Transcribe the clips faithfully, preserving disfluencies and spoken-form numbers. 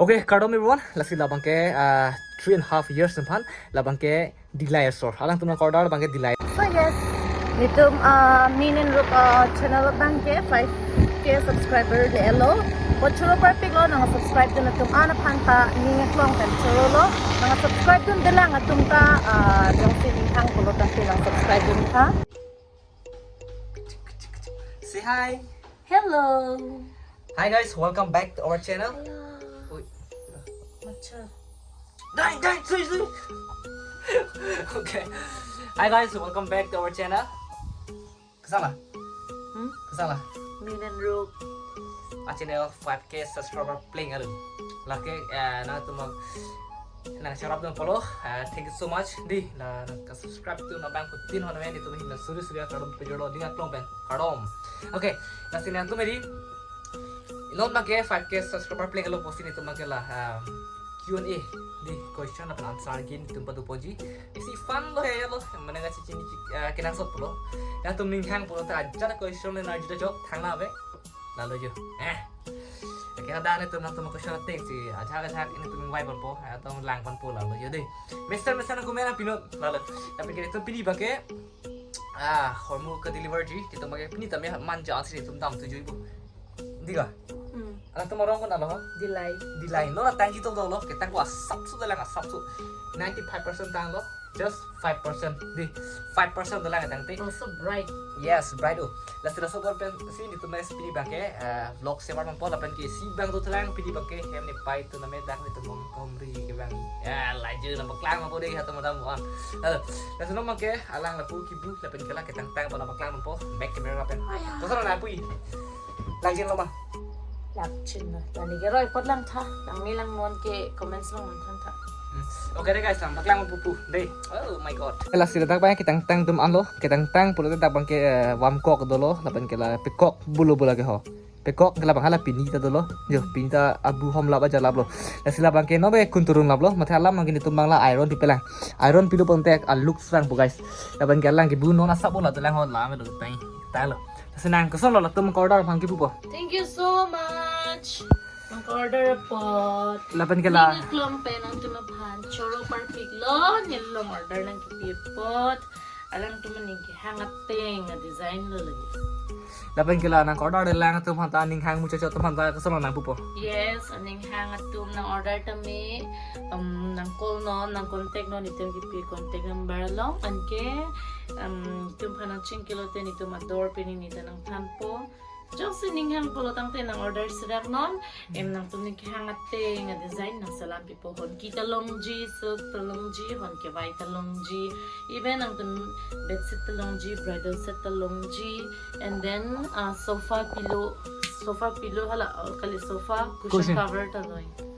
Okay, kardom everyone. Lasi labang ke uh, three and a half years aphan labang ke Dilai asor. Alangtum order labang ke Dilai. So yes, netum uh, Min and Ruk uh, channel abang ke five K subscriber le-etlo. Choro parpiklo, nang subscribe dun atum an aphan ta ning aklong pen chorolo. Nang subscribe dundelang atum ta uh, jongsi ning hang pulo tangte nang subscribe dun tha. Say hi. Hello. Hi guys, welcome back to our channel. Hello. Ui. Macha. Dai, dai, sui, sui. Okay. Hi guys, welcome back to our channel. Kasala? Hmm? Kasala? Min and Ruk. A channel five K subscriber pleng alu. Lake, eh, nangtum nang charap dun pulo. Eh, thank you so much. Di, la nang subscribe tu nang bang putin hon men itu hin suri suri kardom pejolo ning aklong pen. Kardom. Okay, lasi nangtum di. Non abang ke five K subscriber pleng alo pusi netum abang ke la, um, Q and A, di question lapen answer game netum padu ponji. Isi fun lo he lo, mane nangkachini, uh, kenangsot pulo. Nangtum ning hang pulo ta ajat question le nang juda jawab thang na be. Lalo jo. Eh. Oke, ada netum nangtum question ateng si ajak ajak netum invite ponpo, atau lang ponpo lalo jo di. Mister Mister nang komen pinot lalo. Tapi kini netum pini abang ke ah, hormu ke deliver ji, netum abang ke pini tame manja si netum dam tujuh ibu. Di ga? Hmm. Alangtum arong konat lo? Dilai. Dilai. Non atang ji to dolo, ketang ko asapso dolang, asapso. Ninety-five percent tanglo, just five percent. Di, five percent dolang tangte. Also bright. Yes, bright o. Lasi laso apor pensi netum pini abang ke, eh, vlog sebar ponpo lapen ke isi abang dothelang pini abang ke hem ne pai tu name dak netum mong komri ke abang. Ya, laju nang paklang ponpo de hatum madam wan. Halo. Lasi non abang ke alang lapu kibu lapen ke la ketang tang pen nang paklang ponpo. Back camera lapen. Ayah. Koson nang pui. Langjin lo ma? Langjin lo. Tani ke roi apot lang tha. Nang me lang non ke comments lang man tha. Hmm. Okay de guys, nang paklang pupu. De. Oh my God. Lasi ladak abang ketang tang atum anlo. Ketang tang pulote dak abang ke, eh, vamkok dolo. Lapen ke la pekok bulo bulo ke ho. Pekok ke labang hala pini ta dolo. Jo, pini ta abu hom lap aja laplo. Lasi labang ke non be kunturung laplo. Matha alam abang ke netum abang la iron pipelang. Iron pido ponte a look sang po guys. Labang ke alang kibu non asap bola dolang ho la me do tai. Talo. Lasi nang koson lo latum order abang kibu po. Thank you so much. Nang order apot. Lapen ke la. Ning aklong pen nangtum aphan choro parpiklo, nelong order nangkipi apot. Alangtum aning kehang ateng a design lo lagi. Lapen ke la nang order de lang atum aphan ta ning hang muchot chot atum aphan ta koson nang pupo. Yes, aning hang atum nang order tame, um, nang call non, nang contact non, netum kipi contact number along, anke, um, netum aphan nang chingki lote netum ador pini neta nang thanpo. Jongsi ning hang pulo tangte nang order serak non, em nangtum ning kehang ateng a design nang selam pipo, hon ki ta longji, silk ta longji, hon kevai ta longji, even nangtum bedsheet ta longji, bridal set ta longji, and then uh, sofa pillow, sofa pillow hala uh, kali sofa cushion, cushion, cover ta longji.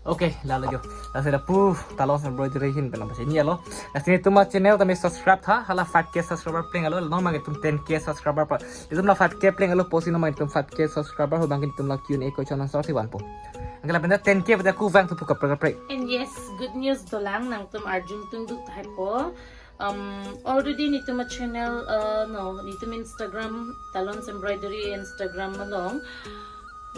Okay, lalo jo. Lasi lapu Talons Embroidery ahin pen nang pachini alo. Lasi netum a channel tame subscribe tha, hala five K subscriber pleng alo, non abang ke netum ten K subscriber pa. Netum la five K pleng alo pusi non abang ke netum five K subscriber ho abang ke netum la Q and A question answer si vanpo. Anke lapen ta ten K pada ku vang tu pu kaprek kaprek. And yes, good news dolang, nangtum arjun tungduk thaipo. Um, already netum a channel, uh, no, netum Instagram, Talons Embroidery Instagram along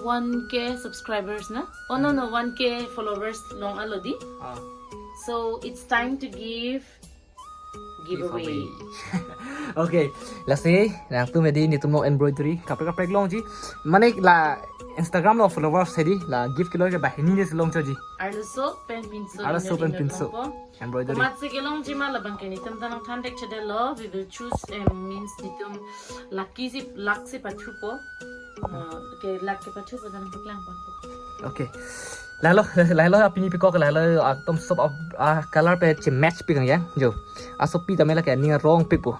one K subscribers na? Oh no, no, one K followers long alo di. Ah. So it's time to give giveaway. Giveaway. Okay, lasi nangtum edi netum along embroidery kaprek kaprek longji. Mane la Instagram along followers hedi la gift kilo ke banghini ne si longchotji. Arloso pen pinso. Arloso pen pinso. Embroidery. Komatsi kelongji ma labang ke netum ta nang than thekchedetlo. We will choose, um, means netum lucky si, luck si pathupo. Uh, ke luck ke pathupo ta nang paklang ponpo. Okay. Lalo, lalo pini pekok lalo atum sob ah color pe che match pik ang ya. Jo. Asopi tame lake aning arong pikpo.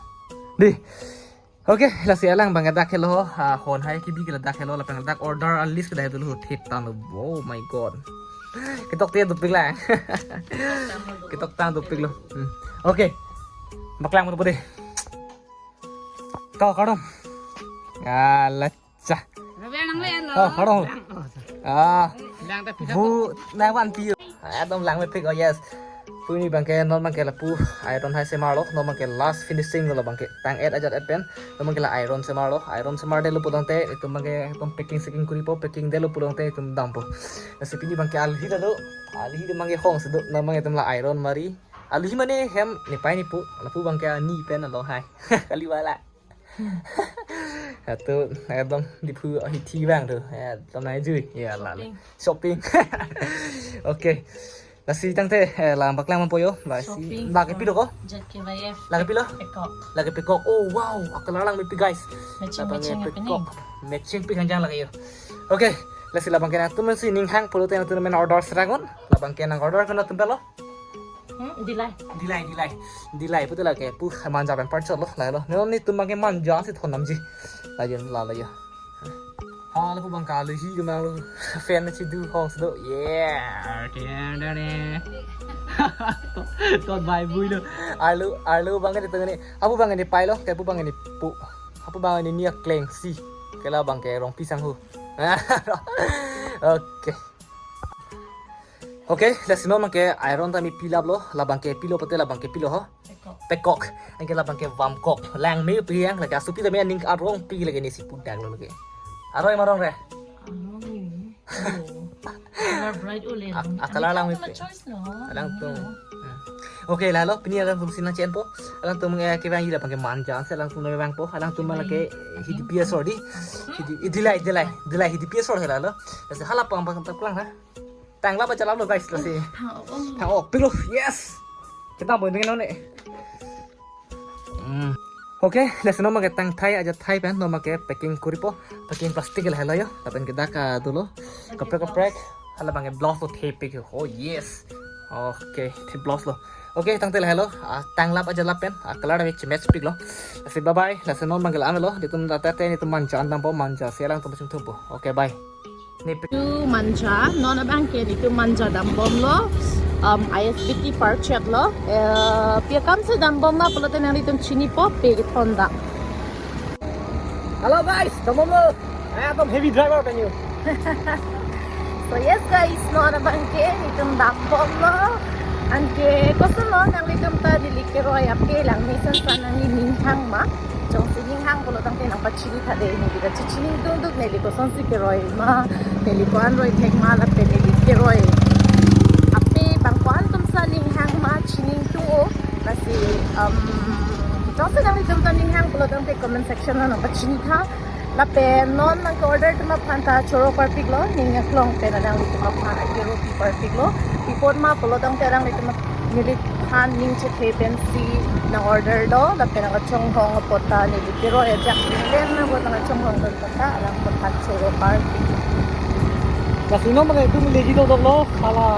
Di. Okay, lasi alang abang ke dak helo, ah, hon hai kibi ke la dak helo, lapen dak order a list ke dak helo, thip tanglo. Oh my God. Ketok te dopik lang. Ketok tang dopiklo. Hmm. Okay. Paklang mo de. To, kardom. Ya, lacha. Rabi nang le lo. To, kardom. Ah. Lang ta pisa. Bu, nang vanpi. Ekdom langmepik, oh yes. Pini abangke non abangke lapu iron hai semarlo, non abangke last finishing lo abangke tang-et ajat et pen, non abangke la iron semarlo, iron semardetlo pulotangte, itum abangke itum packing seking kuripo, packing detlo pulotangte itum dampo. Lasi pini abangke alhi ta do, alhi ta abangke hong si do, non abangke itum la iron mari. Alhi mane hem nepei nepo, lapu abangke ani pen along hai. Kali wala. Atu ekdom Diphu ahithi abang tu. Ekdom nai jui. Ya la. Shopping. Shopping. Okay. Lasi tangte, eh, lang paklang man po yo. Lasi. Shopping lake for pilo ko? Z K Y F. Lake pilo? Peacock. Lake peacock. Oh wow, acolor langmepik guys. Matching, labang matching peacock. Matching pik hanjang lake yo. Okay. Lasi labangke nangtum si ning hang pulote nangtum men order serangun. Labangke nang order ko nangtum pelo. Hmm, Dillai. Dillai, Dillai. Dillai putu lake pu manja pen part chotlo, lahelo. Non netum abangke manja si thon damji. Lajin lalo ya. Ha, lapu abangke alhi kemang lo. Fan si do hong si do. Yeah. Kot bai bui lo. Arlo, arlo abangke di tengah ni. Lapu abangke nepeilo, lapu abangke nepo. Lapu abangke ni akleng si. Ke labangke Rongpi sanghu. Okay. Okay, lasi non abangke iron ta mepilaplo, labangke pilo pute labangke pilo ho. Peacock. Peacock. Anke labangke vamcock. Langmepi yang lake asopi tame aning arongpi lake nesi pudaklo lake. Aroi ma arong re? Arong ni. Oh. Color bright ule. A, a color langmepi. Choice lo. Alangtum. Hmm. Okay, lahelo pini alangtum si nangchenpo. Alangtum, eh, kevang ila abangke manja, si alangtum kevangpo. Alangtum lake hidi P S or di. Hidi, eh, Dillai, Dillai, Dillai hidi P S or lahelo. Lasi hala abang abang taplang ha. Tang lap aja lap lo guys, lasi. Thang-ok. Thang-okpiklo, yes. Kita mau dengan none. Hmm. Okay, lasi non abangke tang thai aja thai pen, non abangke packing kuripo, packing plastic lahelo yo, lapen ke dak, ah, dolo, kaprek kaprek, hala abangke blouse lo thepik yo, oh yes, okay, the blouse lo, okay, tangte lahelo, ah, tang lap aja lap pen, ah, color abangke chematch piklo, lasi bye bye, lasi non abangke la-an lo, netum tate netum manja an dampo, manja si alangtum chingthurpo, okay, bye. Netum manja, non abangke netum manja dambomlo, um, I S B T parchet lo, eh, pi akam si dambom ma pulote nanglitum chinipo, pe kethon dam. Hello guys, dambomlo. Eh, ekdom heavy driver pen yo. So yes guys, non abangke netum dambomlo. Anke kosonlo nanglitum ta neli keroi ape langmesen sa nangli ning hang ma. Jongsi ning hang pulotangte nangpachini tha dei, neli ta chechini dukduk, neli kosonsi keroi ma, neli ko-an roi thek ma, lapen neli keroi ape abang ko-an atum sa ning hang ma, chini dukduk. Lasi, um, jongsi nanglitum ta ning hang pulotangte comment section lo nangpachini tha. Lapen non nangke-order atum aphan ta choro parpiklo, ning aklong pen nanglitum aphan akero pi parpiklo. Pi apot ma pulotangte alanglitum neliphan ning chethe pensi nang-order lo, lapen nangkachonghong apot ta neli keroi ajak pen nangkachonghong apot ta alang aphan choro parpik. Lasi non abangke netum legi dokdoklo, hala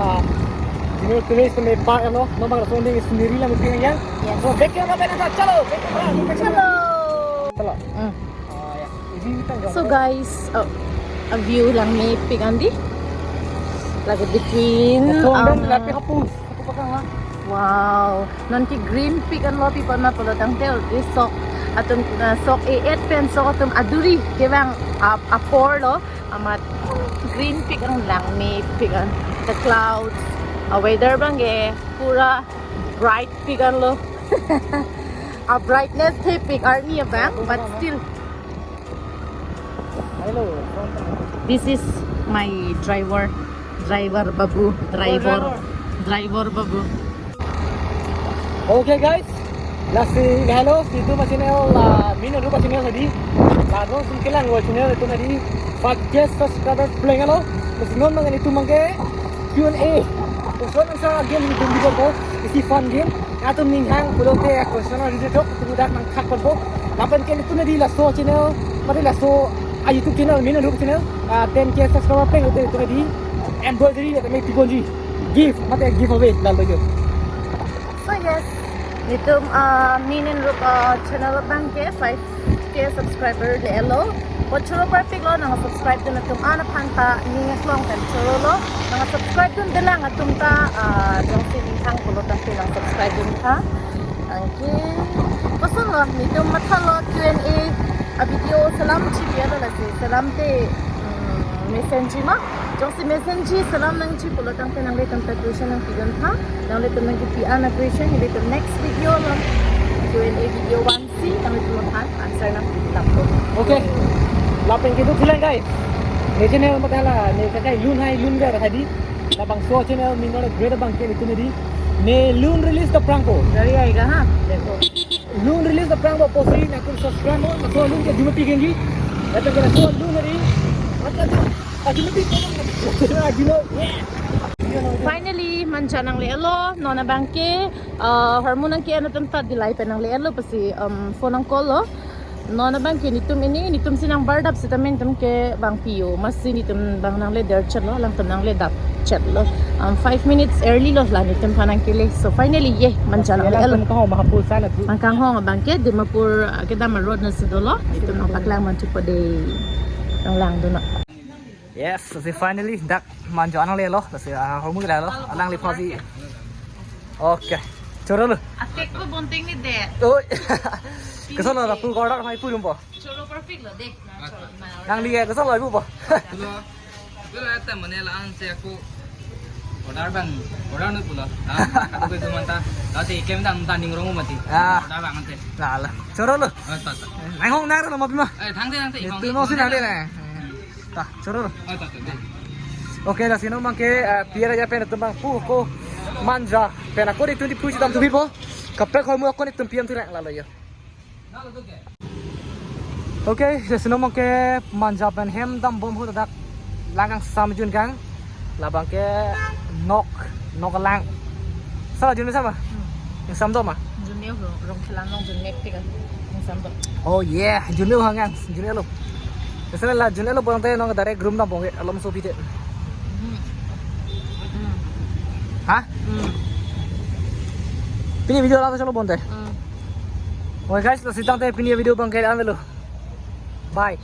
Junior Tourist keme park lo, non abang laso ning scenery langmepi yang. Yes. So, back camera pen nangta, chalo, back camera, back camera. Chalo. Chalo. Hmm. Ah, ya. Ini kita So guys, oh, a view langmepik an di. Lake between, so, um, lapi hapus. Hapus pakang ha. Wow. Non ke green pik an lo, pi apot ma pulotangte already sok atum, uh, sok e-et pen sok atum aduri kevang ap-, apor lo. Amat green pik an, langmepik an. The clouds, a weather abangke pura bright pik an lo. A brightness thepik arni abang, but still. Hello. This is my driver, driver Babu, driver, driver Babu. Okay guys, lasi hello, netum a channel, la Min Arup a channel hadi. La non netum kelang a channel netum hadi. Five K subscriber pleng lo. Lasi non abangke netum abangke Q and A. Question answer game netum bibo, isi fun game. Atum ning hang pulote question related to, netum dak nangthak ponpo. Lapen ke netum hadi laso channel, mate laso a YouTube channel, Min Arup channel, ah, ten K subscriber pleng lote netum hadi embroidery lapen me piponji. Gift, mate giveaway, lalo yo. So yes, netum, ah, Min Arup, ah, channel abangke five K subscriber le-etlo. Apot choro parpiklo, nang subscribe dun atum an aphan ta ning aklong pen chorolo. Nang subscribe dundelang atum ta, ah, jongsi ning hang pulotangte nang subscribe dun tha. Anke kosonlo, netum mathalo Q and A a video selam chibi alo lasi selam te, hmm, Mesenji ma, jongsi mesenji salam nangji pulo tangte nanglitum ta question nangpidun tha, nanglitum nangkipi an a question, nanglitum next video along Q and A video vansi, nanglitum aphan answer nangpidun tha. Okay. Lapen kedo thulang guys. Ne channel mathala, ne kakai lun hai lun gar hadi. Labangso channel amin lo great abangke itum di. Ne lun release ta prangpo. Gari aega ha. Dekho. Lun release ta prangpo pusi nangtum subscribe mo, laso lun ke dima pi kengji. Lapen ke laso lun hari. Mata tu, adu mati. Adu lo. Finally, manja nangle-etlo, non abangke, uh, hormone nangke-en atum ta delay pen nangle-etlo pusi, um, phone nang call lo. Non abangke netum ini, netum si nang bardap seta netum ke bang pio, masi netum bang nangle der chet lo, alangtum nangle dap chet lo. Um, five minutes early lo la netum aphan nangkele. So finally, ye, manja nangle-etlo. Nang kanghong mahapul sana tu. Nang kanghong abangke Dimapur, uh, kedam road nasi dolo. Netum nangpaklang manchupo de. Nang langdun non. Yes, lasi finally dak manja nangle-etlo, lasi, ah, hormone ke lalo, alangli phosi. Okay. Choro lo. Atek ko bonting ni de. Oi. Kosonlo lapu order mai pudunpo. Choro perfect lo de. Nangli ke kosonlo ipupo. Lo. Lo eta mane la-an si ako order bang, order nu pulo. Ah, ako ke sumanta. Tati kem dam tanding rong mati. Ah. Order bang ante. Lalo. Choro lo. Oh, ta, ta. Nang hong nang lo ma pima. Eh, thangde, thangde. Netum no si nangde na. Ta, choro. Ah, ta, ta, ta. Okay, lasi non abangke, eh, P R aja pen netum bang pu ako manja pen ako di twenty puji dam tu bipo. Kaprek hormone ako netum P M tu lang lalo yo. Okay, lasi non abangke manja pen hem dambom ahut dak lang kangsam jun kang. Labangke nok, nok lang. Sala jun me sama? Hmm. Yang samdo ma? Jun me ho, Rongkhelan along jun me pika. Yang samdo. Oh yeah, jun me ho hangang, jun me lo. Misalnya la jun me lo pulang teh non direct room dambom ke, alom sopi deh. Hmm. Hmm. Hah? Hmm. Pini video la chalo bonte. Hmm. Okay guys, lasi tangte pini video abangke la-an lo. Bye.